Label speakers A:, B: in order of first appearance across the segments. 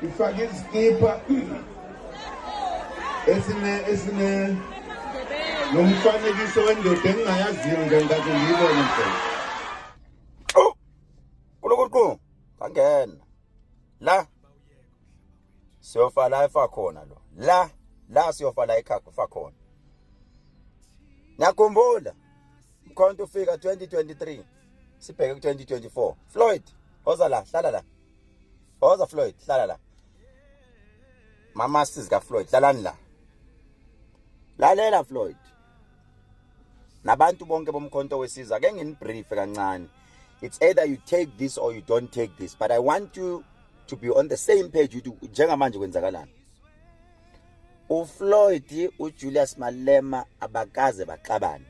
A: Ifake izikipa esine nomfanekiso wendoda engingayaziyo nje, ngikaze ngiyibone nje.
B: Oh! Nkulunkulu kangena la, siyofa la efa khona lo, la la siyofa la efa khona. Ngiyakhumbula Mkhonto ufika 2023, sibheke ku 2024. Floyd, woza la, hlala la. Woza Floyd, hlala la. Mama sizi ka Floyd, hlalani la. Lalela Floyd. Nabantu bonke boMkhonto weSizwe, ake nginibrief kancane. It's either you take this or you don't take this, but I want you to be on the same page ukuthi njengamanje kwenzakalani. uFloyd, uJulius Malema abakaze baxabane.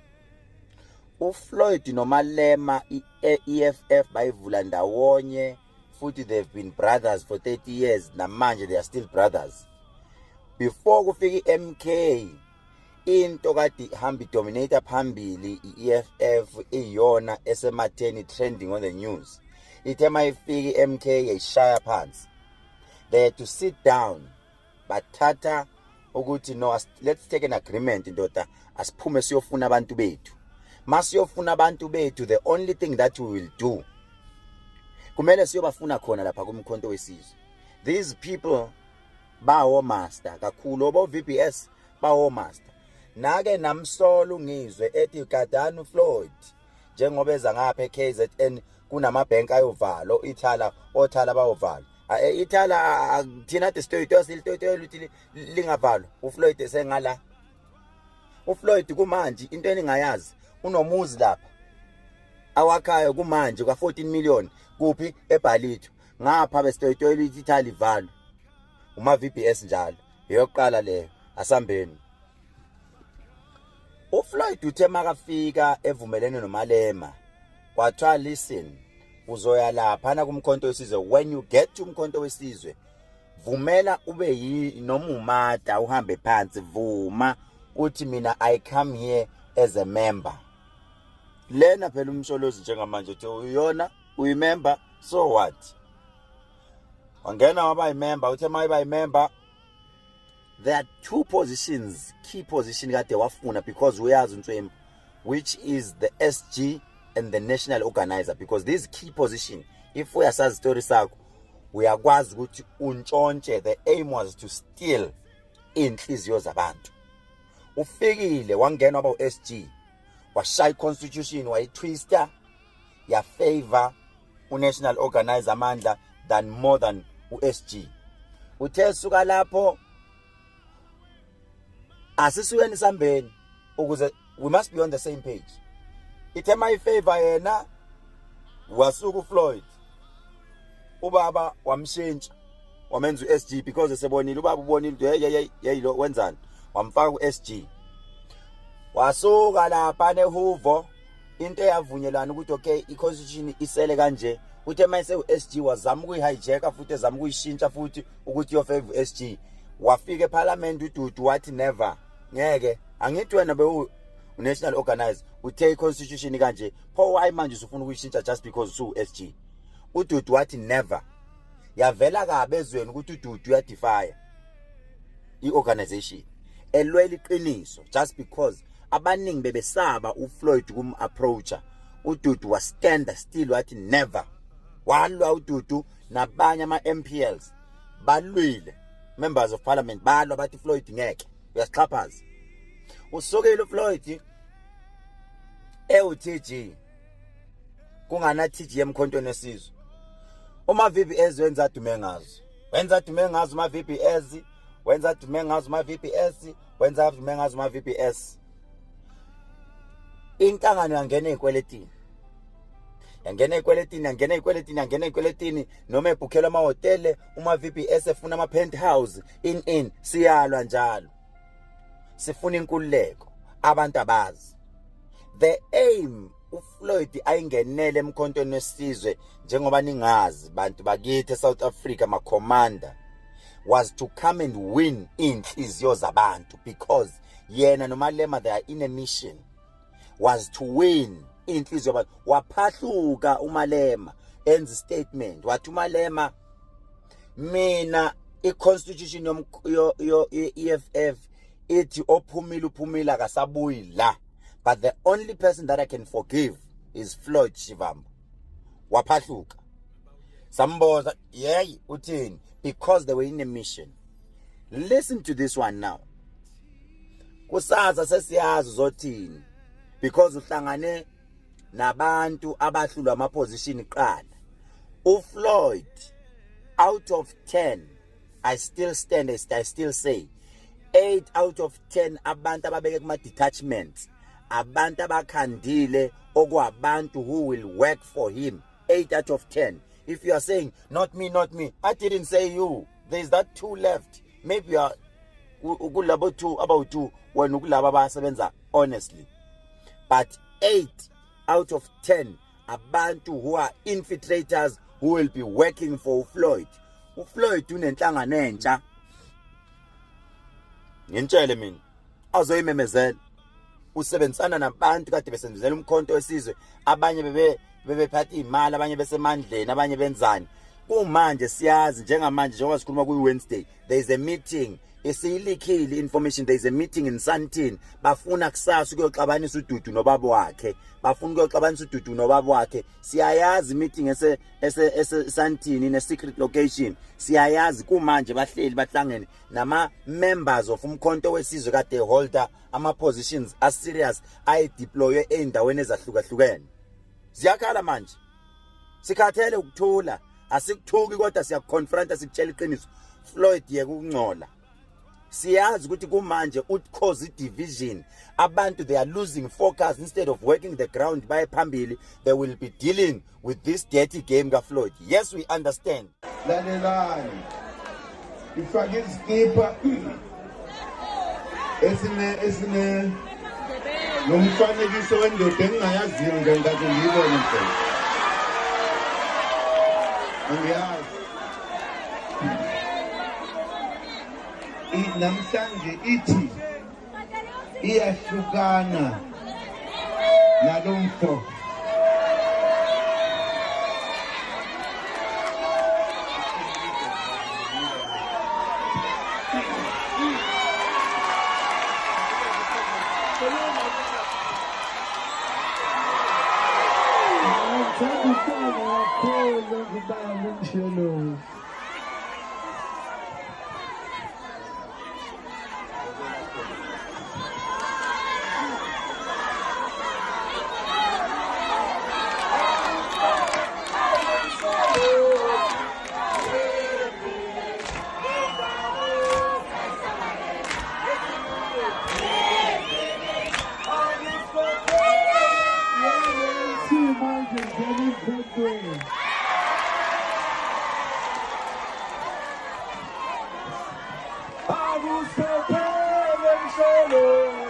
B: uFloyd noMalema, i-EFF bayivula ndawonye futhi they've been brothers for 30 years. Namanje they are still brothers. Before kufika i-MK, into kade ihamba idominate phambili i-EFF, iyona esematheni, trending on the news. Ithe mayifika i-MK yayishaya phansi. They had to sit down, bathatha ukuthi no, let's take an agreement, ndoda, asiphume siyofuna abantu bethu. Masiyofuna abantu bethu, the only thing that we will do, kumele siyobafuna khona lapha kuMkhonto weSizwe. These people bawo master kakhulu, obo VBS bawo master. Nake namsolo ngizwe ethi gadani uFloyd njengoba eza ngapha eKZN, kunamabhenki ayovalo, ithala, othala bayovalwa. Ithala thina ade sitoyitoya, silitoyitoya ukuthi lingavalwa. uFloyd esengala, uFloyd kumanje into eningayazi, unomuzi lapha awakhayo kumanje kwa 14 million. Kuphi? EBhalitho ngapha besitoyitoyela ukuthi ithala ivalwe, uma VBS njalo. Eyokuqala leyo, asambeni. uFloyd uthe makafika evumelene noMalema, kwathiwa, "Listen, uzoya lapha na kuMkhonto weSizwe. When you get to uMkhonto weSizwe, vumela ube yi noma umata, uhambe phansi, vuma uthi mina I come here as a member." Lena phela uMsholozi njengamanje uthi uyona uyimember, so what? Wangena waba yimember. Uthe mayiba yimember, there are two positions, key position kade wafuna because uyazi uNtswembu, which is the SG and the national organizer, because this key position, if uyasazi story sakho, uyakwazi ukuthi untshontshe. The aim was to steal inhliziyo zabantu. Ufikile, wangena, waba uSG, washaya iconstitution, wayitwista ya favor unational organizer amandla than more than uSG. Uthe suka lapho, asisukeni sambeni ukuze we must be on the same page. Ithe my favor yena, wasuka uFloyd, ubaba wamshintsha, wamenza uSG because esebonile ubaba, ubonile ukuthi hey, hey, hey, lo wenzani? Wamfaka uSG. Wasuka lapha nehuvo, into eyavunyelwana ukuthi okay, i-constitution isele kanje. Uthe mayise u-SG wazama ukuyi-hijacka futhi, ezama ukuyishintsha futhi ukuthi yo-favor u-SG. Wafika eParliament uDudu, wathi never, ngeke, angithi wena bewu national organizer, uthe i-constitution kanje, pho why manje usufuna ukuyishintsha just because usu-SG? UDudu wathi never. Yavela kabi ezweni ukuthi uDudu uyadefy i-organization elwela iqiniso just because abaningi bebesaba uFloyd kum-approacha. UDudu was stand still, wathi never. Walwa uDudu nabanye ama-MPLs, balwile, members of parliament balwa, bathi Floyd ngeke, uyasixhaphaza. Usukile uFloyd ewu-TG, kungana TG eMkhontweni weSizwe. Uma VBS wenza adume ngazo, wenza adume ngazo uma VBS, wenza adume ngazo uma VBS, wenza adume ngazo uma VBS. Inhlangano yangena ezikweletini, yangena ezikweletini, yangena ezikweletini, yangena ezikweletini, noma ebhukhela amahhotele uma VBS efuna ama penthouse in siyalwa njalo, sifuna inkululeko. Abantu abazi the aim uFloyd ayingenele eMkhontweni weSizwe. Njengoba ningazi bantu bakithi eSouth Africa, ma commander was to come and win inhliziyo zabantu because yena noMalema, they are in a mission, was to win inhliziyo yabantu. Waphahluka uMalema, enza statement, wathi uMalema, mina I-constitution yo EFF ithi ophumile uphumile, akasabuyi la. But the only person that I can forgive is Floyd Shivambu. Waphahluka, samboza yey uthini, because they were in a mission. Listen to this one now. Kusasa sesiyazi uzothini, because uhlangane nabantu abahlulwa ama position qala. uFloyd, out of 10, I still stand, I still say 8 out of 10 abantu ababeke kuma detachments, abantu abakhandile okwabantu who will work for him, 8 out of 10. If you are saying, "Not me, not me," I didn't say you. There's that two left. Maybe you are kulabo two about two, wena ukulabo abasebenza honestly. But 8 out of 10 abantu who are infiltrators who will be working for Floyd. uFloyd unenhlangano entsha, ngintshele mina, azoyimemezela. Usebenzisana nabantu kade besenzela Umkhonto Wesizwe, abanye bebe bebephatha imali, abanye besemandleni, abanye benzani. Kumanje siyazi njengamanje, njengoba sikhuluma kuyi Wednesday, there is a meeting esiyileakile information. There is a meeting in Sandton. Bafuna kusasa ukuyoxabanisa uDudu nobaba wakhe, bafuna ukuyoxabanisa uDudu nobaba wakhe. Siyayazi meeting ese Sandton in a secret location. Siyayazi kumanje bahleli bahlangene nama members of Umkhonto Wesizwe kade holder ama positions a serious ayideploywe eindaweni ezahlukahlukene. Ziyakhala manje, sikhathele ukuthula. Asikuthuki kodwa siyakuconfronta, sikutshela iqiniso. Floyd, yeka ukungcola. Siyazi ukuthi kumanje ucause division. Abantu, they are losing focus. Instead of working the ground baye phambili, they will be dealing with this dirty game kaFloyd. Yes, we understand.
A: Lalelani, ifake iskipa esine nomfanekiso wendoda engingayaziyo nje, ngikaze ngiyibone mfethu, angiyazi. Namhlanje ithi iyahlukana nalomfo.
C: Ngithanda ukubonga kakhulu kubaba uMsholozi. ANC manje ngena emkhontweni.
D: Akusiphephele, Msholozi.